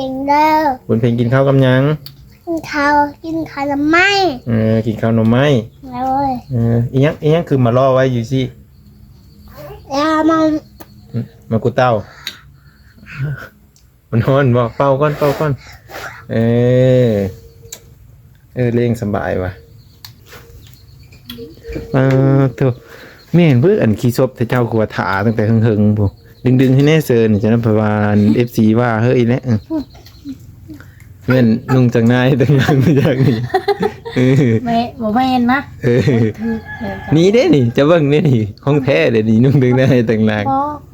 ກິນເດີ. ບຸນເພັງກິນເຂົ້າກັບຫຍັງ? ກິນເຂົ້າ ກິນເຂົ້າໜໍ່ໄມ້. ເອີ ກິນເຂົ້າໜໍ່ໄມ້. ໂດຍ. ເອີ ອີຫຍັງ ອີຫຍັງຄືມາລໍໄວ້ຢູ່ຊີ້? ຢາມາ ອືມ ໝາກກູເຕົ່າ. ມັນຮ້ອນບໍ່? ເປົ່າກ່ອນ ເປົ່າກ່ອນ. ເອີ ເອີ ເລັ່ງສະບາຍວ່າ. ເອີ ໂທ້ ແມ່ນເບີ ອັນຂີ້ສົບ ເຈົ້າຄືວ່າຖ້າຕັ້ງແຕ່ເຫິງໆ ພຸ້ນ ດຶງໆ ໃຫ້ແດ່ເຊີນ ຈັ່ງນັ້ນ ເພາະວ່າ ອັນ ເອັຟຊີ ວ່າເຮີ້ຍແຫຼະ. ແມ່ນນຸ່ງຈັ່ງນາຍ ຕັ້ງນານມາຈາກນີ້. ເອີ ແມ່ ບໍ່ແມ່ນນະ. ເອີ ຖືກແລ້ວ ນີ້ເດ້ນີ້ ຈະເບິ່ງເດ້ນີ້ ຂອງແທ້ເດ້ນີ້ ນຸ່ງຈັ່ງນາຍຕັ້ງນານ.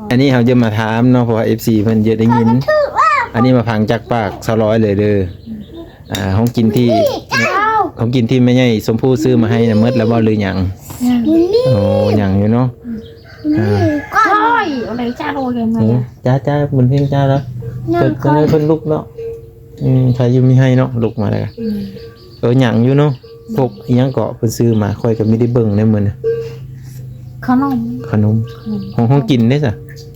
ອັນນີ້ເຮົາຈະມາຖາມເນາະ ເພາະວ່າ ເອັຟຊີ ເພິ່ນຈະໄດ້ຍິນ. ອັນນີ້ມາຟັງຈາກປາກສາວລອຍເລີຍເດີ. ອ່າ ຂອງກິນທີ່ ຂອງກິນທີ່ແມ່ໃຫຍ່ຊົມພູຊື້ມາໃຫ້ນະ ໝົດແລ້ວບໍ່ ຫຼືຍັງ? ຍັງ. ໂອ້ ຍັງຢູ່ເນາະ. ອ່າ ໂອ້ຍ ເອົາເລີຍຈ້າ ໂອ້ຍ ຈັ່ງໃດ ໂອ້ ຈ້າ ຈ້າ ບຸນເພັງຈ້າແລ້ວ. ເພິ່ນ ເພິ່ນ ເພິ່ນລຸກເນາະ. ອືມ ໃຜຢູ່ມີໃຫ້ເນາະ ລຸກມາແລ້ວ. ອືມ ເອີ ຍັງຢູ່ເນາະ. ພວກອີຫຍັງເກາະເພິ່ນຊື້ມາ ຂ້ອຍກໍມີໄດ້ເບິ່ງໃນມື້ນະ. ຂະໜົມ ຂະໜົມ ຂະໜົມ ຂອງ ຂອງກິນເດ້ຊະ?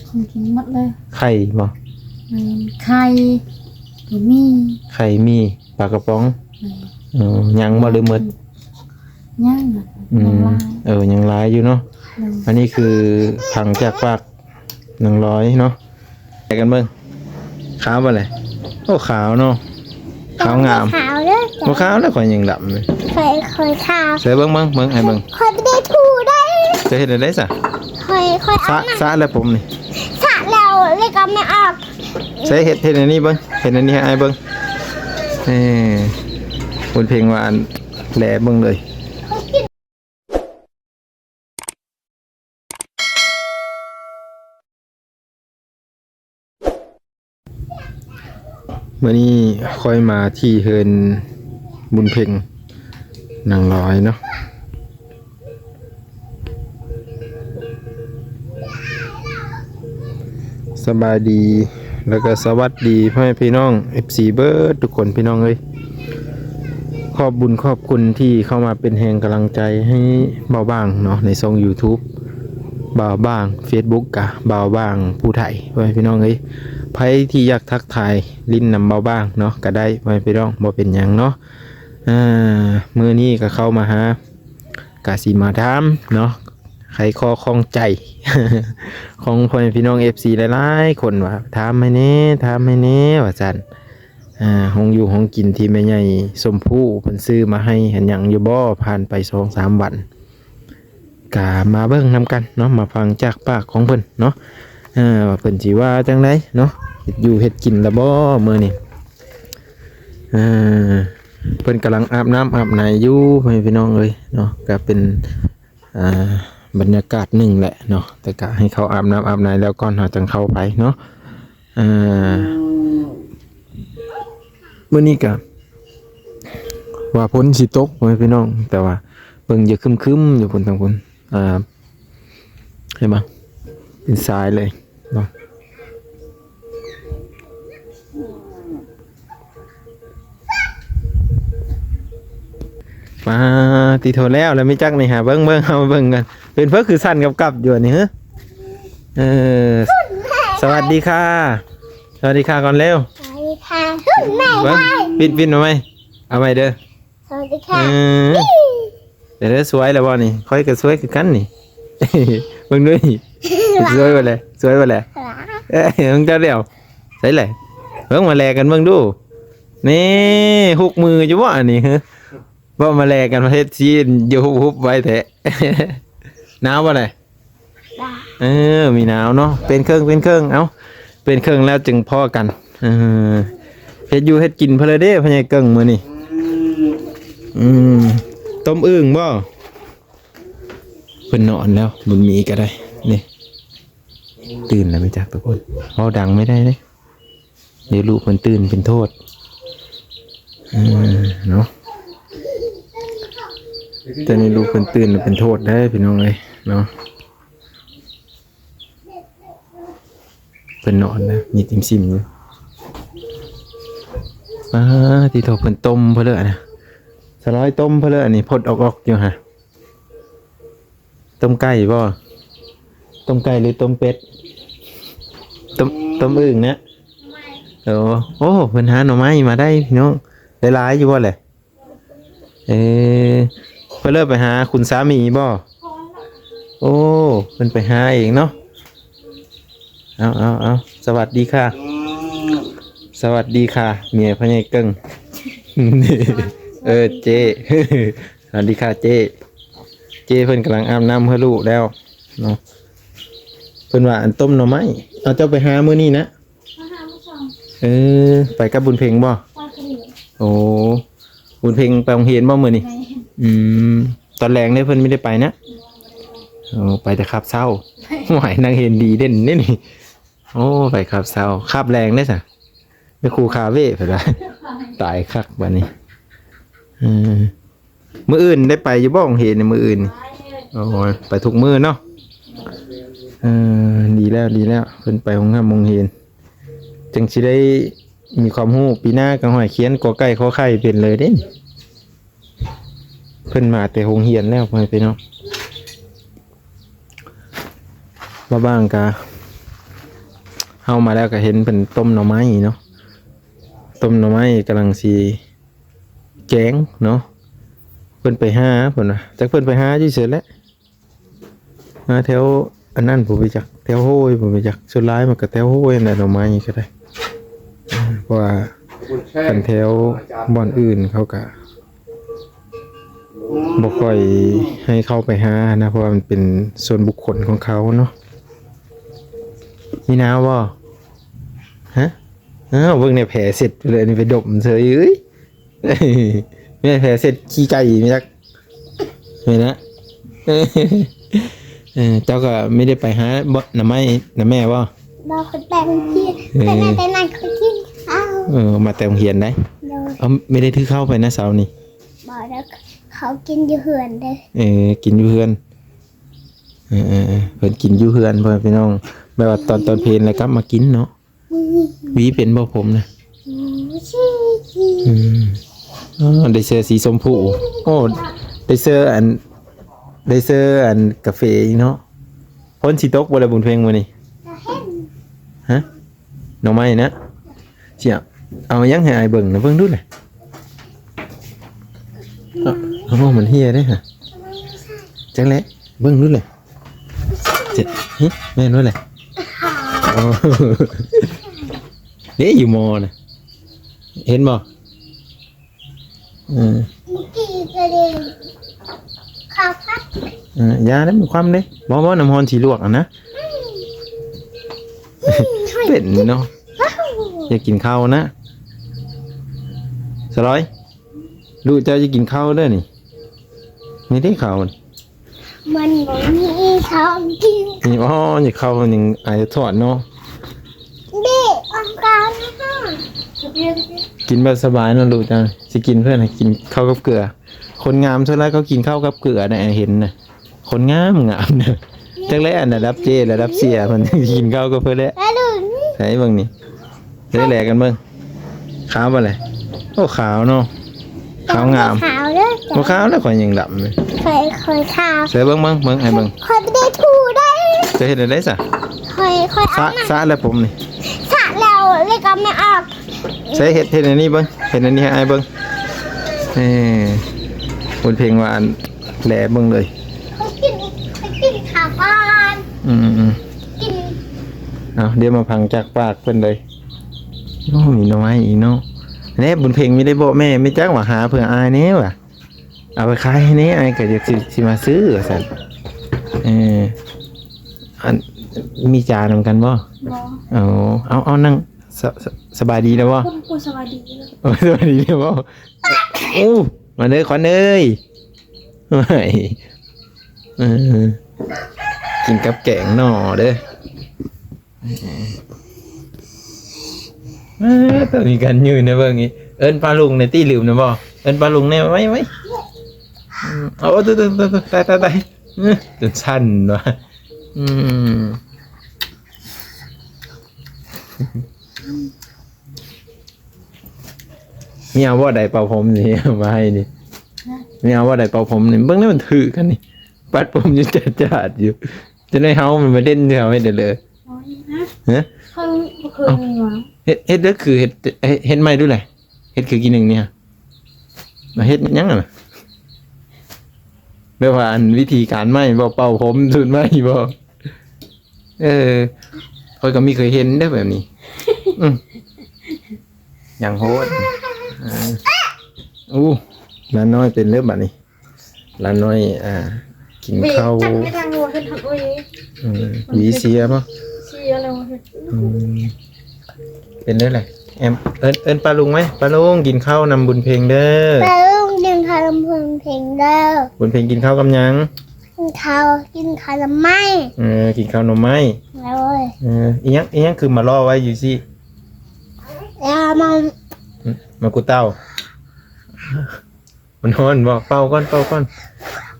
ຂອງກິນໝົດເລີຍ. ໄຂ່ບໍ່? ແມ່ນ ໄຂ່ ໝີ່ ໄຂ່ ໝີ່ ປາກະປ໋ອງ. ແມ່ນ. ເອີ ຍັງບໍ່ ຫຼືໝົດ? ຍັງ ອືມ ຍັງຫຼາຍ ເອີ ຍັງຫຼາຍຢູ່ເນາະ. ໂດຍ. ອັນນີ້ຄືຟັງຈາກປາກນາງລອຍເນາະ. ໃສ່ກັນເບິ່ງ ຂາວບໍ່ແຫຼະ? ໂອ້ ຂາວເນາະ ຂາວງາມ. ຂາວເດີ ບໍ່ຂາວແລ້ວ ຂ້ອຍຍັງດຳເລີຍ. ຂ້ອຍ ຂ້ອຍຂາວ. ໃສ່ເບິ່ງ ເບິ່ງ ເບິ່ງ ໃຫ້ເບິ່ງ. ຂ້ອຍບໍ່ໄດ້ຖູໄດ໋. ຈະເຮັດແນວໃດຊະ? ຂ້ອຍ ຂ້ອຍອາບນ້ຳ ສະ ສະແລ້ວຜົມນີ້ ສະແລ້ວ ແລ້ວກໍມາອອກ. ໃສ່ເຮັດ ເຮັດອັນນີ້ເບິ່ງ ເຮັດອັນນີ້ໃຫ້ອ້າຍເບິ່ງ. ເອີ ບຸນເພັງວ່າອັນ ແລເບິ່ງເລີຍ. ມື້ນີ້ຂ້ອຍມາທີ່ເຮືອນບຸນເພັງນາງລອຍເນາະ. ສະບາຍດີ ແລ້ວກໍສະຫວັດດີພໍ່ແມ່ພີ່ນ້ອງ ເອັຟຊີ ເບິດທຸກຄົນ ພີ່ນ້ອງເອີຍ. ຂອບບຸນຂອບຄຸນທີ່ເຂົ້າມາເປັນແຮງກຳລັງໃຈໃຫ້ບ່າວບາງເນາະ ໃນຊ່ອງຢູທູບບ່າວບາງ, ເຟສບຸກກະບ່າວບາງຜູ້ໄທ ພໍ່ແມ່ພີ່ນ້ອງເອີຍ. ໃຜທີ່ຢາກທັກທາຍຫຼິ້ນນຳບ່າວບາງເນາະ ກະໄດ້ ພໍ່ແມ່ພີ່ນ້ອງ ບໍ່ເປັນຫຍັງເນາະ. ອ່າ ມື້ນີ້ກະເຂົ້າມາຫາ ກະຊິມາຖາມເນາະ ໄຂຂໍ້ຂ້ອງໃຈຂອງພໍ່ແມ່ພີ່ນ້ອງ ເອັຟຊີ ຫຼາຍໆຄົນວ່າ ຖາມໃຫ້ແດ່ ຖາມໃຫ້ແດ່ ວ່າຊັ້ນ. ອ່າ ຂອງຢູ່ຂອງກິນທີ່ແມ່ໃຫຍ່ຊົມພູເພິ່ນຊື້ມາໃຫ້ ອັນຫຍັງຢູ່ບໍ່? ຜ່ານໄປສອງສາມວັນ ກະມາເບິ່ງນຳກັນເນາະ ມາຟັງຈາກປາກຂອງເພິ່ນເນາະ ເອີ ວ່າເພິ່ນຊິວ່າຈັ່ງໃດເນາະ. ເຮັດຢູ່ເຮັດກິນລະບໍ່ມື້ນີ້? ເອີ ເພິ່ນກຳລັງອາບນ້ຳອາບໃນຢູ່ ພໍ່ແມ່ພີ່ນ້ອງເອີຍເນາະ. ກະເປັນ ອ່າ ບັນຍາກາດໜຶ່ງແຫຼະເນາະ ແຕ່ກະໃຫ້ເຂົາອາບນ້ຳອາບໃນແລ້ວກ່ອນ ເຮົາຈັ່ງເຂົ້າໄປເນາະ. ເອີ ມື້ນີ້ກະວ່າຝົນຊິຕົກ ພໍ່ແມ່ພີ່ນ້ອງ ແຕ່ວ່າເບິ່ງຢູ່ຄຶ້ມໆຢູ່ພຸ້ນ ທາງພຸ້ນ. ອ່າ ເຫັນບໍ່? ເປັນຊາຍເລີຍເນາະ. ປາດຕິໂທ ແລ້ວ ແລ້ວມີຈັກນີ້ຫາ ເບິ່ງ ເບິ່ງ ເຮົາເບິ່ງກັນ ເປັນເພິ່ນຄືສັ່ນກັບກັບຢູ່ອັນນີ້ ເຮີ. ເອີ ສະຫວັດດີຄ່ະ ສະຫວັດດີຄ່ະກ່ອນເລັວ ສະຫວັດດີຄ່ະ ເບິ່ງ ປິດ ປິດເອົາໃໝ່ ເອົາໃໝ່ເດີ. ສະຫວັດດີຄ່ະ ເອີ ເປັນໄດ້ສວຍແລ້ວບໍ່ນີ້? ຂ້ອຍກໍສວຍຄືກັນນີ້ ເບິ່ງດູນີ້ ສວຍບໍ່ແລະ ສວຍບໍ່ແລະ? ເອີ ເບິ່ງເຈົ້າດຽວ ໃສແຫຼະ? ເບິ່ງມາແລກັນເບິ່ງດູ ນີ້ ຮຸກມືຢູ່ບໍ່ອັນນີ້ ຮະ? ເວົ້າມາແລກັນ ເຮັດຊີນຢູ່ຮຸບໆໄວ້ແທ້ ໜາວບໍ່ແລະ? ເອີ ມີໜາວເນາະ ເປັນເຄິ່ງ ເປັນເຄິ່ງ ເອົ້າ ເປັນເຄິ່ງແລ້ວຈຶ່ງພໍ້ກັນ. ເອີ ເຮັດຢູ່ເຮັດກິນເພິ່ນລະເດ້ ພໍ່ໃຫຍ່ເກິ່ງ ມື້ນີ້? ອືມ ຕົ້ມອຶ່ງບໍ່? ເພິ່ນນອນແລ້ວ ບຸນມີກໍໄດ້ ນີ້ ຕື່ນແລ້ວແມ່ນຈັກທຸກຄົນ ເວົ້າດັງໄມ່ໄດ້ເດ້. ດຽວລູກເພິ່ນຕື່ນເປັນໂທດ ເອີ ເນາະ ແຕ່ນີ້ລູກເພິ່ນຕື່ນເປັນໂທດເດ້ ພີ່ນ້ອງເອີຍເນາະ. ເພິ່ນນອນນະ ມີຕິ່ມຊິມຢູ່. ປາດຕິໂທ ເພິ່ນຕົ້ມເພິ່ນເລີຍນະ ສະລອຍຕົ້ມເພິ່ນເລີຍ ອັນນີ້ພົດອອກໆຢູ່ຫະ. ຕົ້ມໄກ່ບໍ່? ຕົ້ມໄກ່ຫຼືຕົ້ມເປັດ? ຕົ້ມ ຕົ້ມອຶ່ງນະ? ໂອ້ ໂອ້ ເພິ່ນຫາໜໍ່ໄມ້ມາໄດ້ພີ່ນ້ອງ ໄດ້ຫຼາຍຢູ່ບໍ່ແຫຼະ? ເອີ ເພິ່ນເລີຍໄປຫາຄຸນສາມີບໍ່? ໂອ້ ເພິ່ນໄປຫາເອງເນາະ. ເອົາ ເອົາ ເອົາ ສະຫວັດດີຄ່ະ ສະຫວັດດີຄ່ະ ເມຍພໍ່ໃຫຍ່ເກິ່ງ. ເອີ ເຈ້ ສະຫວັດດີຄ່ະເຈ້. ເຈ້ເພິ່ນກຳລັງອາບນ້ຳໃຫ້ລູກແລ້ວເນາະ. ເພິ່ນວ່າອັນຕົ້ມໜໍ່ໄມ້. ເອົາ ເຈົ້າໄປຫາມື້ນີ້ນະ? ມາຫາໝູ່ສອງ. ເອີ ໄປກັບບຸນເພັງບໍ່? ໄປຄົນດຽວ. ໂອ້ ບຸນເພັງໄປໂຮງຮຽນບໍ່ມື້ນີ້? ແມ່ນ. ອືມ ຕອນແລງເດ້ ເພິ່ນບໍ່ໄດ້ໄປນະ? ບໍ່ ບໍ່ໄດ້ໄປ. ໂອ້ ໄປແຕ່ຄາບເຊົ້າ. ໂອ້ຍ ນັກຮຽນດີເດັ່ນເດ້ນີ້. ໂອ້ ໄປຄາບເຊົ້າ ຄາບແລງເດ້ຊະ ແມ່ຄູຄາເວເພິ່ນວ່າ. ຕາຍຄັກບາດນີ້. ເອີ ມື້ອື່ນໄດ້ໄປຢູ່ບໍ່ໂຮງຮຽນມື້ອື່ນນີ້? ໂອ້ຍ ໄປທຸກມື້ເນາະ. ເອີ ດີແລ້ວ ດີແລ້ວ ເພິ່ນໄປໂຮງຮ່ຳໂຮງຮຽນ ຈັ່ງຊິໄດ້ມີຄວາມຮູ້ ປີໜ້າກໍຮອຍຂຽນ ກ ໄກ່ ຂ ໄຂ່ ເປັນເລີຍເດ້. ເພິ່ນມາແຕ່ໂຮງຮຽນແລ້ວ ພໍ່ແມ່ພີ່ນ້ອງ. ລະຫວ່າງກະ ເຮົາມາແລ້ວກະເຫັນເພິ່ນຕົ້ມໜໍ່ໄມ້ເນາະ ຕົ້ມໜໍ່ໄມ້ກຳລັງຊິແກງເນາະ. ເພິ່ນໄປຫາ ເພິ່ນວ່າ ຈັກເພິ່ນໄປຫາຢູ່ໃສແຫຼະ. ມາແຖວອັນນັ້ນ ບໍ່ຮູ້ຈັກ ແຖວໂຮຍ ບໍ່ຮູ້ຈັກ. ສ່ວນຫຼາຍມັນກໍແຖວໂຮຍຫັ້ນແຫຼະ ໜໍ່ໄມ້ກໍໄດ້. ເພາະວ່າຄັນແຖວບ່ອນອື່ນເຂົາກໍບໍ່ຄ່ອຍໃຫ້ເຂົ້າໄປຫານະ ເພາະວ່າມັນເປັນສ່ວນບຸກຄົນຂອງເຂົາເນາະ. ມີໜາວບໍ່? ຮະ? ອ້າວ ເບິ່ງແນວແຜເສັດເລີຍ ນີ້ໄປດົມເສີຍ. ແມ່ນແຜເສັດຂີ້ໄກ່ແມ່ນຈັກ ແມ່ນນະ. ເອີ ເຈົ້າກໍມີໄດ້ໄປຫາບໍ່ ໜໍ່ໄມ້ນຳແມ່ບໍ່? ບໍ່ ຂ້ອຍໄປໂຮງຮຽນ. ເອີ ໄປນັ້ນໄປນັ້ນຂ້ອຍກິນເຂົ້າ. ເອີ ມາແຕ່ໂຮງຮຽນໄດ໋. ໂດຍ. ເອົາ ມີໄດ້ຖືເຂົ້າໄປນະເຊົ້ານີ້? ບໍ່ ແລ້ວເຂົາກິນຢູ່ເຮືອນເດ້. ເອີ ກິນຢູ່ເຮືອນ. ເອີໆໆ ເພິ່ນກິນຢູ່ເຮືອນ ພໍ່ແມ່ພີ່ນ້ອງ ແບບວ່າຕອນ ຕອນເພນແລ້ວກັບມາກິນເນາະ. ຫວີເປັນບໍ່ຜົມນະ? ອືມ ອໍ ໄດ້ເສື້ອສີຊົມພູ. ໂອ້ ໄດ້ເສື້ອອັນ ໄດ້ເສື້ອອັນກາເຟອີກເນາະ. ຝົນຊິຕົກບໍ່ລະບຸນເພັງມື້ນີ້? ຮະ? ໜໍ່ໄມ້ນະ? ຊິເອົາຫຍັງໃຫ້ອ້າຍເບິ່ງນະ? ເບິ່ງດູແຫຼະ. ເອົາ ມັນເຫ່ຍເດ້ຫະ. ຈັກແຫຼະ ເບິ່ງດູແຫຼະ. ເຈັດ ຫຶ ແມ່ນບໍ່ແຫຼະ? ໂອ້ ເດ້ ຢູ່ມໍນະ ເຫັນບໍ່? ເອີ ເມື່ອກີ້ກໍໄດ້ເຂົ້າພັດ. ເອີ ຢ່າເດ້ ມັນຄວ່ຳເດ້. ບໍ່ ບໍ່ ນ້ຳຮ້ອນຊິລວກຫັ້ນນະ. ອືມ ເປັນເນາະ. ຢາກກິນເຂົ້ານະ ສະຫຼອຍ. ລູກເຈົ້າຈະກິນເຂົ້າເດີນີ້. ນີ້ເດ້ເຂົ້າ ມັນບໍ່ມີເຂົ້າກິນ. ນີ້ ອໍ ນີ້ເຂົ້າຍັງອາຍທອດເນາະ. ເດ້ ອອກການນະ. ກິນແບບສະບາຍເນາະລູກເຈົ້າ. ຊິກິນເພື່ອໃຫ້ກິນເຂົ້າກັບເກືອ. ຄົນງາມສ່ວນຫຼາຍເຂົາກິນເຂົ້າກັບເກືອນະ ເຫັນນະ. ຄົນງາມງາມເດີ. ຈັກແລະ ອັນລະດັບເຈ້ ລະດັບເຊຍ ເພິ່ນກິນເຂົ້າກັບເພິ່ນແຫຼະ. ໃສ່ເບິ່ງນີ້ ເບິ່ງແລກັນເບິ່ງ. ຂາວບໍ່ແຫຼະ? ໂອ້ ຂາວເນາະ. ຂາວງາມ. ຂາວເດີ. ບໍ່ຂາວແລ້ວ ຂ້ອຍຍັງດຳເລີຍ. ຂ້ອຍ ຂ້ອຍຂາວ. ໃສ່ເບິ່ງ ເບິ່ງ ເບິ່ງ ໃຫ້ເບິ່ງ. ຂ້ອຍບໍ່ໄດ້ຖູໄດ້. ຈະເຮັດແນວໃດຊະ? ຂ້ອຍ ຂ້ອຍ ສະ ອາບນ້ຳ ສະແລ້ວຜົມນີ້. ສະແລ້ວ ແລ້ວກໍມາອອກ. ໃສ່ເຮັດ ເຮັດອັນນີ້ເບິ່ງ. ເຮັດອັນນີ້ໃຫ້ອ້າຍເບິ່ງ. ເອີ ບຸນເພັງວ່າອັນ ແລເບິ່ງເລີຍ. ຂ້ອຍກິນ ຂ້ອຍກິນເຂົ້າກ່ອນ. ອືມໆ ກິນ. ເອົາ ດຽວມາຟັງຈາກປາກເພິ່ນເລີຍ. ໂອ້ ມີໜໍ່ໄມ້ອີກເນາະ. ແນ່ ບຸນເພັງມີໄດ້ບອກແມ່ ແມ່ຈັກວ່າຫາເພື່ອອ້າຍແນ່ວ່າ ເອົາໄປຂາຍໃຫ້ແນ່ ອ້າຍກໍຢາກຊິ ຊິມາຊື້ວ່າຊັ້ນ. ເອີ ອັນ ມີຈານຳກັນບໍ່? ບໍ່. ເອົາ ເອົາ ເອົາ ນັ່ງ. ສະ ສະ ສະບາຍດີແລ້ວບໍ່? ບໍ່ ບໍ່ສະບາຍດີ. ໂອ້ ສະບາຍດີແລ້ວບໍ່? ໂອ້ ມາເດີຂວັນເອີຍ. ໂອ້ຍ ເອີ ກິນກັບແກງໜໍ່ເດີ. ເອີ ຕ້ອງມີການຍືນໃຫ້ເບິ່ງອີກ. ເອີ້ນປ້າລຸງແດ່ຕິ ລືມແລ້ວບໍ່? ເອີ້ນປ້າລຸງແດ່ ໄວໆ. ອືມ ໂອ້ ຕາຍ ຕາຍ ຕາຍ ຕາຍ. ເອີ ຈົນສັ່ນວ່າ. ອືມ. ມີເອົາບໍ່ ໄດເປົ່າຜົມນີ້ ເອົາມາໃຫ້ນີ້? ຮະ? ມີເອົາບໍ່ ໄດເປົ່າຜົມນີ້? ເບິ່ງແລ້ວມັນຖືກກັນນີ້ ປັດຜົມຢູ່ຈາດໆຢູ່. ຈະໄດ້ເຮົາມັນມາເດັ່ນແຖວໃຫ້ເດີເລີຍ. ໂອ້ຍ ຮະ? ຮະ? ຂ້ອຍ ບໍ່ເຄີຍມີຫວາ. ເຮັດ ເຮັດເດີ ຄືເຮັດ ເຮັດ ເຮັດໃໝ່ດູແຫຼະ. ເຮັດຄືກີໜຶ່ງນີ້ ມາເຮັດຫຍັງຫັ້ນນະ? ແບບວ່າ ອັນ ວິທີການໃໝ່ບໍ່? ເປົ່າຜົມສູດໃໝ່ບໍ່? ເອີ ຂ້ອຍກໍມີເຄີຍເຫັນເດີແບບນີ້. ອືມ ຢ່າງໂຫດ. ເອີ ໂອ້ ຫຼານນ້ອຍເປັນເດີບາດນີ້. ຫຼານນ້ອຍ ອ່າ ກິນເຂົ້າ ຈັບໄປທາງຫົວເຮັດ ອືມ ຫວີເສຍບໍ່? ເສຍແລ້ວເຮັດ. ອືມ ເປັນເດີແຫຼະ. ແອມ ເອີ້ນ ເອີ້ນປ້າລຸງໄວ້. ປ້າລຸງ ກິນເຂົ້ານຳບຸນເພັງເດີ. ປ້າລຸງ ກິນເຂົ້ານຳບຸນເພັງເດີ. ບຸນເພັງກິນເຂົ້າກັບຫຍັງ? ກິນເຂົ້າ ກິນເຂົ້າໜໍ່ໄມ້. ເອີ ກິນເຂົ້າໜໍ່ໄມ້. ໂດຍ. ເອີ ອີຫຍັງ ອີຫຍັງຄືມາລໍ້ໄວ້ຢູ່ຊີ້? ຢາມາ ອືມ ໝາກກູດເຕົ່າ. ມັນຮ້ອນບໍ່? ເປົ່າກ່ອນ ເປົ່າກ່ອນ.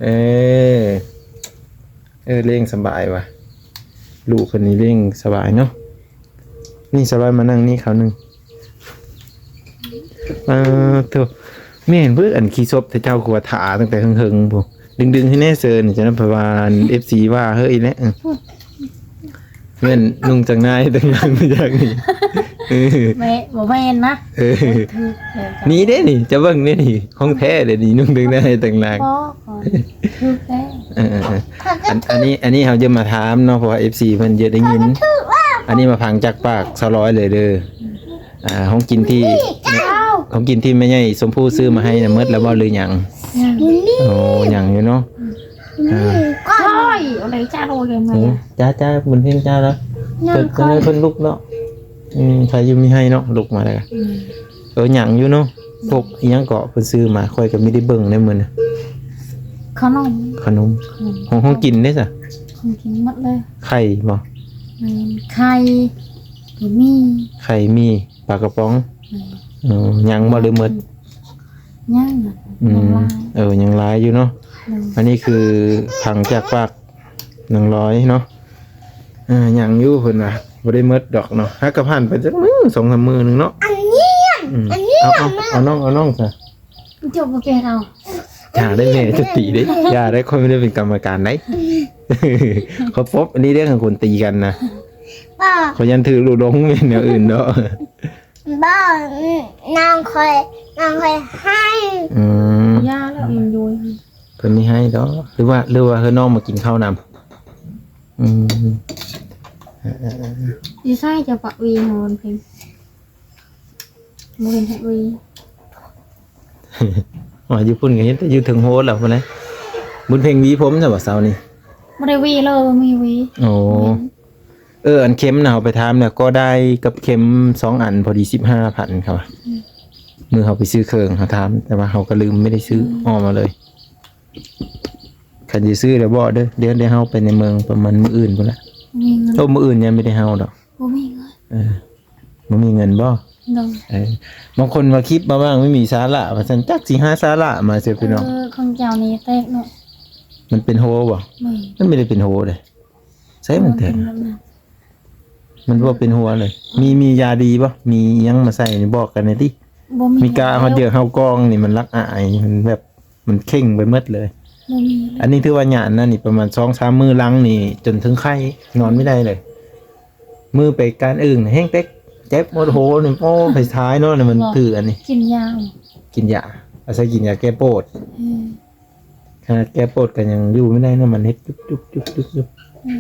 ເອີ ເອີ ລ້ຽງສະບາຍວ່າ ລູກເພິ່ນນີ້ລ້ຽງສະບາຍເນາະ. ນີ້ສະບາຍມານັ່ງນີ້ຄາວໜຶ່ງ. ເອີ ໂທ້ ແມ່ນເບີດ ອັນຂີ້ສົບ ແຕ່ເຈົ້າຄືວ່າຖ້າຕັ້ງແຕ່ເຫິງໆ ພຸ້ນ ດຶງໆ ໃຫ້ແດ່ເຊີນ ຈັ່ງນັ້ນ ເພາະວ່າ ອັນ ເອັຟຊີ ວ່າເຮີອີກແລ້ວ. ເອີ ແມ່ນນຸ່ງຈັ່ງນາຍຕັ້ງຫຼັງມາຈາກນີ້. ເອີ ແມ່ ບໍ່ແມ່ນນະ. ເອີ ຖືກແລ້ວ ນີ້ເດ້ນີ້ ຈະເບິ່ງເດ້ນີ້ ຂອງແທ້ເດ້ນີ້ ນຸ່ງຈັ່ງນາຍຕັ້ງຫຼັງ. ບໍ່ ຖືກແລ້ວ. ເອີໆໆ ອັນ ອັນນີ້ ອັນນີ້ເຮົາຈະມາຖາມເນາະ ເພາະວ່າ ເອັຟຊີ ເພິ່ນຈະໄດ້ຍິນ. ອັນນີ້ມາຟັງຈາກປາກສາວລອຍເລີຍເດີ. ອ່າ ຂອງກິນທີ່ ຂອງກິນທີ່ແມ່ໃຫຍ່ຊົມພູຊື້ມາໃຫ້ນະ ໝົດແລ້ວບໍ່ ຫຼືຍັງ? ຍັງ. ໂອ້ ຍັງຢູ່ເນາະ. ອ່າ ໂອ້ຍ ເອົາເລີຍຈ້າ ໂອ້ຍ ຈັ່ງໃດ ອືມ ຈ້າໆ ບຸນເພັງຈ້າລະ. ເພິ່ນ ເພິ່ນ ເພິ່ນລຸກເນາະ. ອືມ ໃຜຢູ່ມີໃຫ້ເນາະ ລຸກມາແລ້ວ. ອືມ ເອີ ຍັງຢູ່ເນາະ. ພວກອີ່ຫຍັງເກາະເພິ່ນຊື້ມາ ຂ້ອຍກໍມີໄດ້ເບິ່ງໃນມື້ນະ. ຂະໜົມ ຂະໜົມ ຂອງ ຂອງກິນເດ້ຊະ? ຂອງກິນໝົດເລີຍ. ໄຂ່ບໍ່? ແມ່ນ ໄຂ່ ໝີ່ ໄຂ່ ໝີ່ ປາກະປ໋ອງ. ແມ່ນ ເອີ ຍັງບໍ່ ຫຼືໝົດ? ຍັງ ອືມ ຍັງຫຼາຍ. ເອີ ຍັງຫຼາຍຢູ່ເນາະ. ໂດຍ ອັນນີ້ຄືຟັງຈາກປາກນາງລອຍເນາະ. ເອີ ຍັງຢູ່ເພິ່ນວ່າ ບໍ່ໄດ້ໝົດດອກເນາະ. ຫາກະຜ່ານໄປຈັກມື້ ສອງສາມມື້ໜຶ່ງເນາະ. ອັນນີ້ ອືມ ອັນນີ້ ເອົາ ເອົາ ເອົານ້ອງ ເອົານ້ອງຊະ. ເຈົ້າບໍ່ແກ່ເອົາ. ຢ່າໄດ້ແມ່ ຈະຕີເດ້. ຢ່າໄດ້ ຂ້ອຍບໍ່ໄດ້ເປັນກຳມະການໃດ. ເຂົາປົບ ອັນນີ້ເດ້ ຄັນຄົນຕີກັນນະ. ບໍ່ ຂ້ອຍຢ້ານຖືກລູກດອງ ແມ່ນແນວອື່ນເນາະ. ບໍ່ ນ້ອງຂ້ອຍ ນ້ອງຂ້ອຍໃຫ້. ອືມ ຢ່າແລ້ວ ມັນຢູ່ ເພິ່ນມີໃຫ້ດອກ ຫຼືວ່າ ຫຼືວ່າເຮີນ້ອງມາກິນເຂົ້ານຳ. ອືມ ຢູ່ໃສເຈົ້າປະຫວີ ນອນເພິ່ນ ບໍ່ເຫັນເຮັດຫວີ. ວ່າຢູ່ພຸ້ນກໍເຫັນແຕ່ຢູ່ເທິງໂຮດແລ້ວພຸ້ນແຫຼະ. ບຸນເພັງຫວີຜົມຊະບໍ່ເຊົ້ານີ້? ບໍ່ໄດ້ຫວີເລີຍ ບໍ່ມີຫວີ. ໂອ້ ເອີ ອັນເຂັມນະ ເຮົາໄປຖາມແລ້ວ ກໍໄດ້ກັບເຂັມສອງອັນ ພໍດີສິບຫ້າພັນ ເຂົາວ່າ. ອືມ ມື້ເຮົາໄປຊື້ເຄື່ອງ ເຮົາຖາມ ແຕ່ວ່າເຮົາກໍລືມ ໄມ່ໄດ້ຊື້ ອືມ ອອກມາເລີຍ. ຄັນຊິຊື້ແລ້ວບອກເດີ ດຽວ ດຽວເຮົາໄປໃນເມືອງປະມານມື້ອື່ນພຸ້ນລະ. ບໍ່ມີເງິນ. ໂອ້ ມື້ອື່ນຍັງບໍ່ໄດ້ເຮົາດອກ. ບໍ່ມີເງິນ. ເອີ ບໍ່ມີເງິນບໍ່? ໂດຍ. ເອີ ບາງຄົນວ່າຄລິບມາວ່າງ ໄມ່ມີສາລະວ່າຊັ້ນ ຈັກຊິຫາສາລະມາໃສພີ່ນ້ອງ. ເອີ ຂອງເຈົ້ານີ້ແຕກເນາະ. ມັນເປັນໂຮບໍ່? ແມ່ນ. ມັນບໍ່ໄດ້ເປັນໂຮເດ້. ໃສມັນແຕກ? ມັນບໍ່ເປັນຫົວເລີຍ. ມີ ມີຢາດີບໍ່? ມີຫຍັງມາໃສ່ນີ້ ບອກກັນແດ່ຕິ. ບໍ່ມີ. ມີກາເຮົາເຈີເຮົາກອງນີ້ ມັນລັກອາຍ ມັນແບບ ມັນເຄັ່ງໄປໝົດເລີຍ. ບໍ່ມີເລີຍ. ອັນນີ້ຖືວ່າຍານນະນີ້ ປະມານສອງສາມມື້ຫຼັງນີ້ ຈົນເຖິງໄຂ້ ນອນບໍ່ໄດ້ເລີຍ. ມື້ໄປການອື່ນແຮງເຕັກ ເຈັບໝົດໂຫນີ້. ໂອ້ ໄປທ້າຍເນາະ ມັນຖືອັນນີ້. ກິນຢາ ກິນຢາ ອາໄສກິນຢາແກ້ປວດ. ອືມ ຂະໜາດແກ້ປວດກໍຍັງຢູ່ບໍ່ໄດ້ເນາະ ມັນເຮັດຈຸບໆໆໆ. ອືມ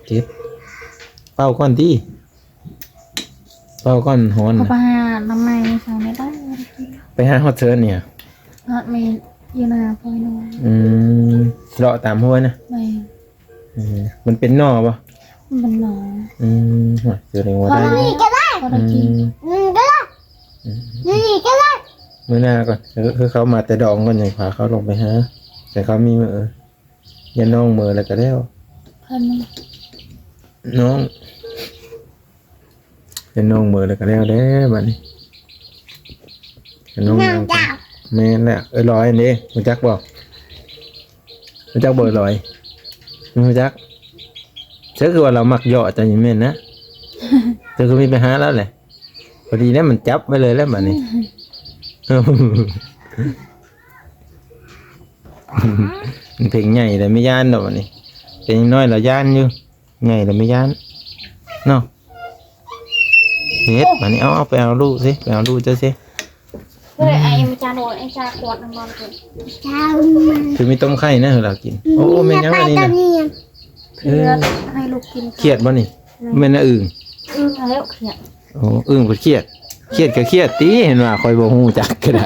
ເຈັບ ເປົ່າກ່ອນຕິ ເປົ່າກ່ອນ ຮ້ອນ. ເຂົາໄປຫານ້ຳໃໝ່ໃສ່ໄດ້ ໄປຫາຮອດເທີນນີ້. ຮອດແມ່ນຢູ່ນາພໍ່ນ້ອຍ. ອືມ ເລາະຕາມຫ້ວຍນະ. ແມ່ນ. ເອີ ມັນເປັນໜໍ່ບໍ່? ມັນເປັນໜໍ່. ອືມ ໂອ້ຍ ສະແດງວ່າໄດ້ ພໍໄດ້ກິນ. ອືມ ອືມ ກໍໄດ້. ອືມ ນີ້ກໍໄດ້. ມື້ໜ້າກ່ອນ ເອີ ຄືເຂົາມາແຕ່ດອງກ່ອນ ຈັ່ງພາເຂົາລົງໄປຫາ. ແຕ່ເຂົາມີມື້ ຢ້ານນ້ອງເມີແລ້ວກໍແລ້ວ. ນ້ອງ ເປັນນ້ອງເມີແລ້ວກໍແລ້ວແດ່ບາດນີ້. ນ້ອງ ນ້ອງ ແມ່ນແຫຼະ. ເອີ ລອຍນີ້ ຮູ້ຈັກບໍ່? ຮູ້ຈັກບໍ່ ເອີ ລອຍ? ບໍ່ຮູ້ຈັກ. ເຈົ້າຄືວ່າລາວມັກເຍາະເຈົ້ານີ້ແມ່ນນະ. ເຈົ້າຄືມີໄປຫາລາວແຫຼະ. ພໍດີແລ້ວ ມັນຈັບໄວ້ເລີຍແຫຼະບາດນີ້. ເພງໃຫຍ່ແລ້ວ ບໍ່ຢ້ານດອກບາດນີ້. ເປັນນ້ອຍລາວຢ້ານຢູ່. ໃຫຍ່ແລ້ວແມ່ຢ້ານເນາະ. ເຮັດ ບາດນີ້ ເອົາ ເອົາໄປເອົາລູກຊິ ໄປເອົາລູກເຈົ້າຊິ. ເອີ ອືມ ໄອ້ມາຈາໂນ ໄອ້ຈາຂວດນ້ຳມັນ ເຈົ້າ ຄືມີຕົ້ມໄຂ່ນະ ໃຫ້ລາວກິນ. ອືມ ໂອ້ ແມ່ນຫຍັງອັນນີ້ນະ? ເອີ ໃຫ້ລູກກິນ ຄຽດບໍ່ນີ້? ແມ່ນ ແມ່ນນະອຶ່ງ ອຶ່ງຫັ້ນແຫຼ້ວຄຽດ. ໂອ້ ອຶ່ງເພິ່ນຄຽດ ຄຽດກໍຄຽດຕິ ເຫັນວ່າຂ້ອຍບໍ່ຮູ້ຈັກກໍໄດ້.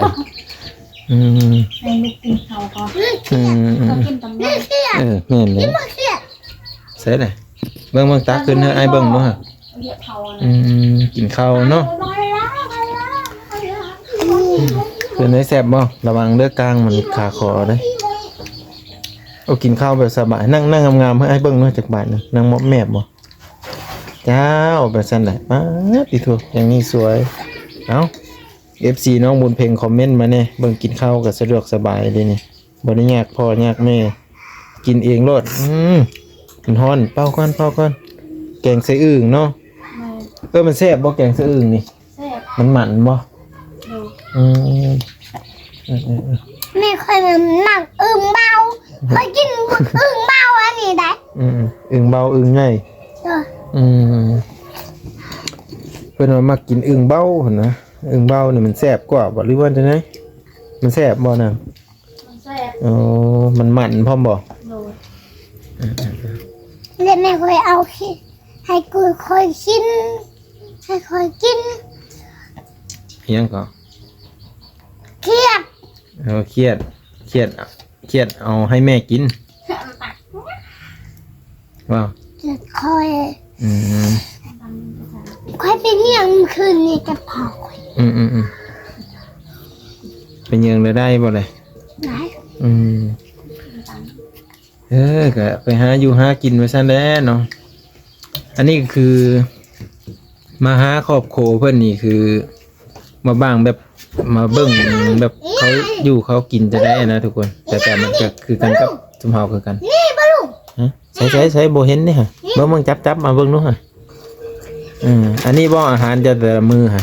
ອືມ ໃຫ້ລູກກິນເຂົ້າກ່ອນ. ອືມ ເຂົາກິນຕຳລັງ. ເອີ ແມ່ນເດ້. ໃສ່ລະ ເບິ່ງ ເບິ່ງ ຕັກຂຶ້ນໃຫ້ອ້າຍເບິ່ງດູຫະ. ອືມ ກິນເຂົ້າເນາະ. ເປັນໄດ ແຊບບໍ່? ລະວັງເດີ ກ້າງມັນຄາຄໍເດ້. ໂອ້ ກິນເຂົ້າແບບສະບາຍ. ນັ່ງ ນັ່ງງາມໆ ໃຫ້ອ້າຍເບິ່ງເນາະ ຈັກບາດໜຶ່ງ. ນັ່ງມອບແມບບໍ່? ເຈົ້າ ແບບຊັ້ນແຫຼະ. ປາດ ຕິໂທ ຢ່າງນີ້ສວຍ. ເອົ້າ ເອັຟຊີ ນ້ອງບຸນເພັງຄອມເມັນມາແດ່ ເບິ່ງ ກິນເຂົ້າກໍສະດວກສະບາຍເດ້ນີ້ ບໍ່ໄດ້ຍາກພໍ່ຍາກແມ່ ກິນເອງໂລດ. ອືມ ມັນຮ້ອນ ເປົ່າກ່ອນ ເປົ່າກ່ອນ. ແກງໃສ່ອຶ່ງເນາະ. ແມ່ນ. ເອີ ມັນແຊບບໍ່ ແກງໃສ່ອຶ່ງນີ້? ແຊບ. ມັນໝັນບໍ່? ໂດຍ. ອືມ ເອີໆໆ ແມ່ຂ້ອຍມັກອຶ່ງເບົາ ຂ້ອຍກິນອຶ່ງເບົາອັນນີ້ໄດ໋. ອືມ ອຶ່ງເບົາ ອຶ່ງໃຫຍ່. ໂດຍ. ອືມ ເພິ່ນວ່າມັກກິນອຶ່ງເບົາຫັ້ນນະ. ອຶ່ງເບົານີ້ມັນແຊບກວ່າບໍ່ ຫຼືວ່າຈັ່ງໃດ? ມັນແຊບບໍ່ນາງ? ມັນແຊບ. ໂອ້ ມັນໝັນພ້ອມບໍ່? ໂດຍ. ແລະແມ່ຂ້ອຍເອົາ ໃຫ້ກູຂ້ອຍກິນ ໃຫ້ຂ້ອຍກິນ. ອີຫຍັງກໍ? ຄຽດ. ເອີ ຄຽດ ຄຽດ ຄຽດເອົາໃຫ້ແມ່ກິນ. ວ້າວ ຄຽດຂ້ອຍ. ອືມ ຂ້ອຍໄປຍ່ຽງຄືນນີ້ກັບພໍ່ຂ້ອຍ. ອືມໆໆ ໄປຍ່ຽງແລ້ວໄດ້ບໍ່ລະ? ໄດ້. ອືມ ເອີ ກະໄປຫາຢູ່ຫາກິນໄປຊັ້ນແຫຼະເນາະ. ອັນນີ້ກໍຄືມາຫາຄອບຄົວເພິ່ນນີ້ ຄືມາບ້າງແບບ ມາເບິ່ງແບບເຂົາຢູ່ເຂົາກິນຈັ່ງໃດນະທຸກຄົນ. ແຕ່ ແຕ່ມັນກໍຄືກັນກັບຊຸມເຮົາຄືກັນ. ນີ້ບໍ່ລຸງ? ຮະ? ໃສ່ ໃສ່ ໃສ່ ບໍ່ເຫັນເດ້ຫະ. ເບິ່ງ ເບິ່ງ ຈັບ ຈັບ ມາເບິ່ງດູຫະ. ເອີ ອັນນີ້ບໍ່ອາຫານເຈົ້າແຕ່ລະມື້ຫະ?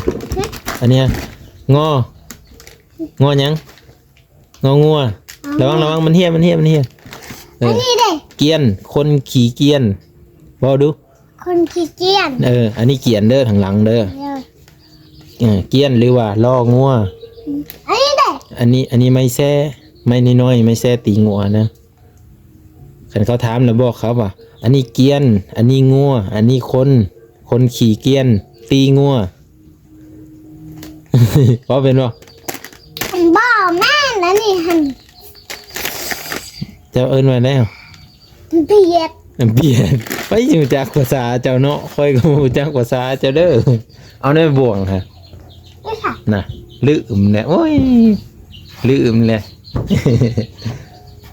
ອັນນີ້ຫະ ງໍ ງໍຫຍັງ? ງໍງົວ. ລະວັງ ລະວັງ ມັນເຮ່ຍ ມັນເຮ່ຍ ມັນເຮ່ຍ. ເອີ ອັນນີ້ເດ້ ກຽນ ຄົນຂີ້ກຽນ. ເວົ້າດູ ຄົນຂີ້ກຽນ. ເອີ ອັນນີ້ກຽນເດີ ທາງຫຼັງເດີ. ເອີ ກຽນ ຫຼືວ່າລໍງົວ. ອັນນີ້ເດ້ ອັນນີ້ ອັນນີ້ໄມ້ແຊ ໄມ້ນ້ອຍໆ ໄມ້ແຊຕີງົວນະ. ຄັນເຂົາຖາມນະ ບອກເຂົາວ່າ ອັນນີ້ກຽນ ອັນນີ້ງົວ ອັນນີ້ຄົນ ຄົນຂີ້ກຽນຕີງົວ. ເວົ້າເປັນບໍ່? ບໍ່ແມ່ນ ອັນນີ້ຫັ້ນ ເຈົ້າເອີ້ນວ່າແນວ? ບຽດ. ບຽດ. ໄປຮູ້ຈັກພາສາເຈົ້າເນາະ ຂ້ອຍກໍບໍ່ຮູ້ຈັກພາສາເຈົ້າເດີ. ເອົາແນວບ່ວງຫະ ນະ ລືມແຫຼະ ໂອ້ຍ ລືມແຫຼະ.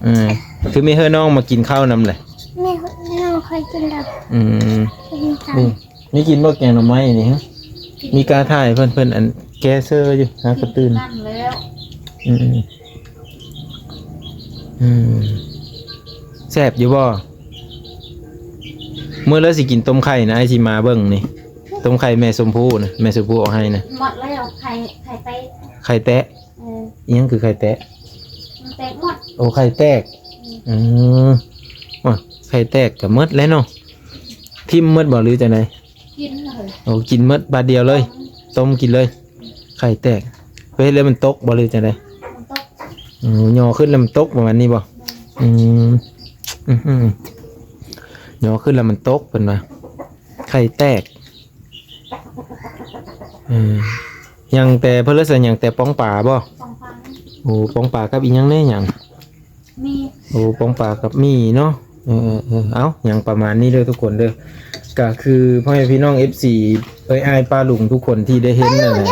ເອີ ຄືມີເຮີນ້ອງມາກິນເຂົ້ານຳແຫຼະ. ມີເຮີນ້ອງຄ່ອຍກິນແລ້ວ. ອືມ ກິນນຳກັນ. ນີ້ ນີ້ກິນບໍ່ແກງໜໍ່ໄມ້ນີ້? ມີກາຖ່າຍເພິ່ນ ເພິ່ນອັນແກະເຊີຢູ່ ຫາກະຕື່ນ. ກິນນຳກັນແລ້ວ. ອືມ ອືມ ແຊບຢູ່ບໍ່? ມື້ລະຊິກິນຕົ້ມໄຂ່ນະ ອ້າຍຊິມາເບິ່ງນີ້. ຕົ້ມໄຂ່ແມ່ຊົມພູນະ ແມ່ຊົມພູເອົາໃຫ້ນະ. ໝົດແລ້ວ ໄຂ່ ໄຂ່ແຕກ. ໄຂ່ແຕກ? ເອີ ອີຫຍັງຄືໄຂ່ແຕກ? ມັນແຕກໝົດ. ໂອ້ ໄຂ່ແຕກ. ອືມ ອືມ ໂອ້ຍ ໄຂ່ແຕກກໍໝົດແລ້ວເນາະ. ຖິ້ມໝົດບໍ່ ຫຼືຈັ່ງໃດ? ກິນເລີຍ. ໂອ້ ກິນໝົດບາດດຽວເລີຍ. ຕົ້ມ ຕົ້ມກິນເລີຍ. ໄຂ່ແຕກ ໄປເຮັດແລ້ວມັນຕົກບໍ່ ຫຼືຈັ່ງໃດ? ມັນຕົກ. ໂອ້ ຍໍຂຶ້ນແລ້ວມັນຕົກ ປະມານນີ້ບໍ່? ແມ່ນ. ອືມ ອືມ ຍໍຂຶ້ນແລ້ວມັນຕົກ ເພິ່ນວ່າ ໄຂ່ແຕກ. ເອີ ຍັງແຕ່ ເພິ່ນເລີຍໃສ່ຍັງແຕ່ປ່ອງປາບໍ່? ປ່ອງປາ. ໂອ້ ປ່ອງປາກັບອີຫຍັງແດ່? ຫຍັງ? ໝີ່. ໂອ້ ປ່ອງປາກັບໝີ່ເນາະ. ເອີໆໆ ເອົ້າ ຫຍັງປະມານນີ້ເດີທຸກຄົນເດີ. ກະຄືພໍ່ແມ່ພີ່ນ້ອງເອັຟຊີ ເອີຍ ອ້າຍປ້າລຸງທຸກຄົນທີ່ໄດ້ເຫັນນັ້ນແຫຼະ.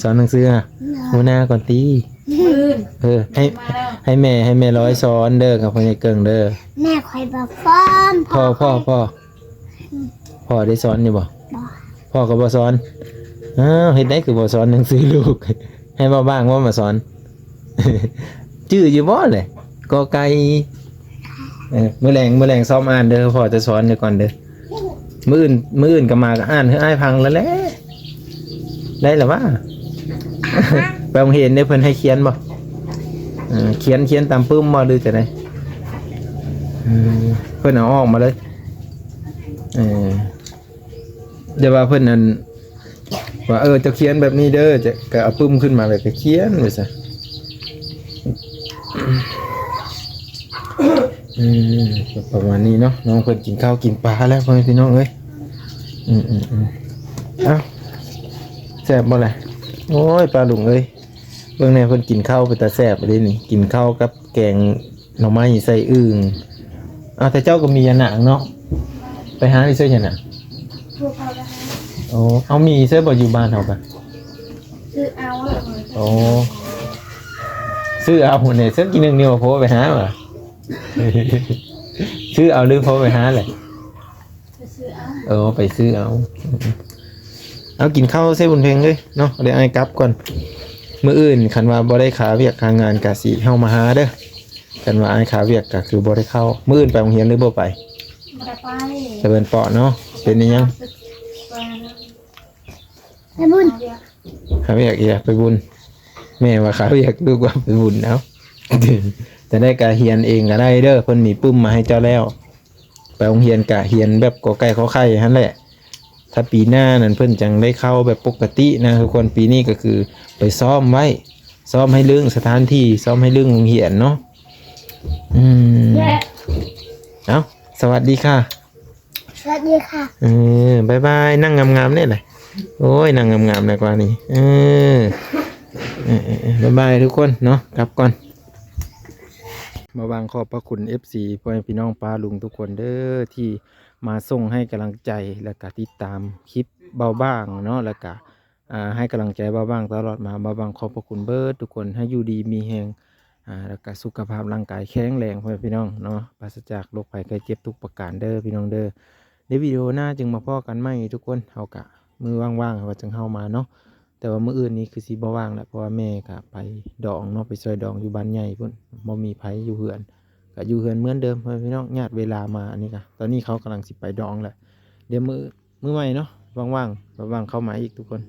ສອນໜັງສືຫະ? ຫົວໜ້າກ່ອນຕິ. ມື້ອື່ນ. ເອີ ໃຫ້ ມາແລ້ວ ໃຫ້ແມ່ ໃຫ້ແມ່ລອຍສອນເດີ ກັບພໍ່ໃຫຍ່ເກິ່ງເດີ. ແມ່ຂ້ອຍບໍ່ຟ້ອນ. ພໍ່ ພໍ່ ພໍ່ ພໍ່ໄດ້ສອນຢູ່ບໍ່? ບໍ່. ພໍ່ກໍບໍ່ສອນ. ອ້າວ ເຮັດໃດຄືບໍ່ສອນໜັງສືລູກ? ໃຫ້ເວົ້າບ້າງເວົ້າມາສອນ. ຈື່ຢູ່ບໍ່ແຫຼະ? ກໍໄກ່. ເອີ ມື້ແລງ ມື້ແລງຊ້ອມອ່ານເດີ ພໍ່ຈະສອນເດີກ່ອນເດີ. ມື້ອື່ນ ມື້ອື່ນກໍມາກໍອ່ານໃຫ້ອ້າຍຟັງແລ້ວແຫຼະ. ໄດ້ລະຫວາ? ໄປໂຮງຮຽນເດ້ ເພິ່ນໃຫ້ຂຽນບໍ່? ເອີ ຂຽນ ຂຽນຕາມປຶ້ມບໍ່ ຫຼືຈັ່ງໃດ? ເອີ ເພິ່ນເອົາອອກມາເລີຍ. ເອີ ແຕ່ວ່າເພິ່ນນັ້ນວ່າ ເອີ ເຈົ້າຂຽນແບບນີ້ເດີ ຈະ ກໍເອົາປຶ້ມຂຶ້ນມາ ແລ້ວກໍຂຽນໄປຊະ. ອືມ ປະມານນີ້ເນາະ. ນ້ອງເພິ່ນກິນເຂົ້າກິນປາແລ້ວ ພໍ່ແມ່ພີ່ນ້ອງເອີຍ. ອືມໆໆ ເອົ້າ ແຊບບໍ່ລະ? ໂອ້ຍ ປ້າລຸງເອີຍ ເບິ່ງແດ່ ເພິ່ນກິນເຂົ້າເປັນຕາແຊບເດ້ນີ້. ກິນເຂົ້າກັບແກງໜໍ່ໄມ້ໃສ່ອຶ່ງ. ເອົ້າ ແຕ່ເຈົ້າກໍມີຍານາງເນາະ. ໄປຫາຢູ່ໃສຍານາງ? ໂອ້ ເອົາມີໃສ່ບໍ່ ຢູ່ບ້ານເຮົາກະ ຊື້ເອົາ. ໂອ້ ຊື້ເອົາແດ່. ເຊິ່ງກິນໜຶ່ງນີ້ບໍ່ພໍໄປຫາຫວາ? ຊື້ເອົາຫຼືພໍໄປຫາແຫຼະ? ໄປຊື້ເອົາ. ເອີ ໄປຊື້ເອົາ. ເອົາ ກິນເຂົ້າໃສ່ບຸນເພັງເລີຍເນາະ. ດຽວອ້າຍກັບກ່ອນ. ມື້ອື່ນຄັນວ່າບໍ່ໄດ້ຄາວຽກຄາງານກະຊິເຮົາມາຫາເດີ. ຄັນວ່າອ້າຍຄາວຽກກໍຄືບໍ່ໄດ້ເຂົ້າ. ມື້ອື່ນໄປໂຮງຮຽນຫຼືບໍ່ໄປ? ບໍ່ໄດ້ໄປ. ແຕ່ເພິ່ນເປາະເນາະ. ເປັນອີຫຍັງ? ໄປບຸນ. ຄາວຽກອີກແລ້ວ ໄປບຸນ. ແມ່ວ່າຄາວຽກ ລູກວ່າໄປບຸນ. ເອົ້າ ແຕ່ໃດກໍຮຽນເອງກໍໄດ້ເດີ ເພິ່ນມີປຶ້ມມາໃຫ້ເຈົ້າແລ້ວ. ໄປໂຮງຮຽນກະຮຽນແບບ ກ ໄກ່ ຂໍໄຂ່ ຫັ້ນແຫຼະ. ຖ້າປີໜ້ານັ້ນເພິ່ນຈັ່ງໄດ້ເຂົ້າແບບປົກກະຕິນະທຸກຄົນ. ປີນີ້ກໍຄືໄປຊ້ອມໄວ້ ຊ້ອມໃຫ້ລຶ້ງສະຖານທີ່ ຊ້ອມໃຫ້ລຶ້ງໂຮງຮຽນເນາະ. ອືມ ເອົ້າ ສະຫວັດດີຄ່ະ. ສະຫວັດດີຄ່ະ. ເອີ ບາຍບາຍ. ນັ່ງງາມໆແດ່ລະ. ໂອ້ຍ ນັ່ງງາມໆແດ່ກວ່ານີ້. ເອີ ເອີໆໆ ບາຍບາຍທຸກຄົນເນາະ. ກັບກ່ອນ. ມາຫວັງຂອບພະຄຸນເອັຟຊີ ພໍ່ແມ່ພີ່ນ້ອງປ້າລຸງທຸກຄົນເດີ ທີ່ມາສົ່ງໃຫ້ກຳລັງໃຈ ແລ້ວກະຕິດຕາມຄລິບເບົາບາງເນາະ ແລ້ວກະ ອ່າ ໃຫ້ກຳລັງໃຈເບົາບາງຕະຫຼອດມາ. ເບົາບາງຂອບພະຄຸນເບິດທຸກຄົນ ໃຫ້ຢູ່ດີມີແຮງ ອ່າ ແລ້ວກະສຸຂະພາບຮ່າງກາຍແຂງແຮງ ພໍ່ແມ່ພີ່ນ້ອງເນາະ ປາສະຈາກໂລກໄພໄຂ້ເຈັບທຸກປະການເດີພີ່ນ້ອງເດີ. ໃນວິດີໂອໜ້າຈຶ່ງມາພໍ້ກັນໃໝ່ທຸກຄົນ. ເຮົາກະມື້ວ່າງໆ ວ່າຈຶ່ງເຮົາມາເນາະ. ແຕ່ວ່າມື້ອື່ນນີ້ຄືຊິບໍ່ວ່າງແຫຼະ ເພາະວ່າແມ່ກະໄປດອງເນາະ ໄປຊ່ອຍດອງຢູ່ບ້ານໃຫຍ່ພຸ້ນ ບໍ່ມີໃຜຢູ່ເຮືອນ ກະຢູ່ເຮືອນເໝືອນເດີມ ພໍ່ແມ່ພີ່ນ້ອງ. ຍາດເວລາມາ ອັນນີ້ກະ ຕອນນີ້ເຂົາກຳລັງຊິໄປດອງແຫຼະ. ດຽວມື້ ມື້ໃໝ່ເນາະ ວ່າງໆ ວ່າງໆເຂົ້າມາອີກທຸກຄົນ.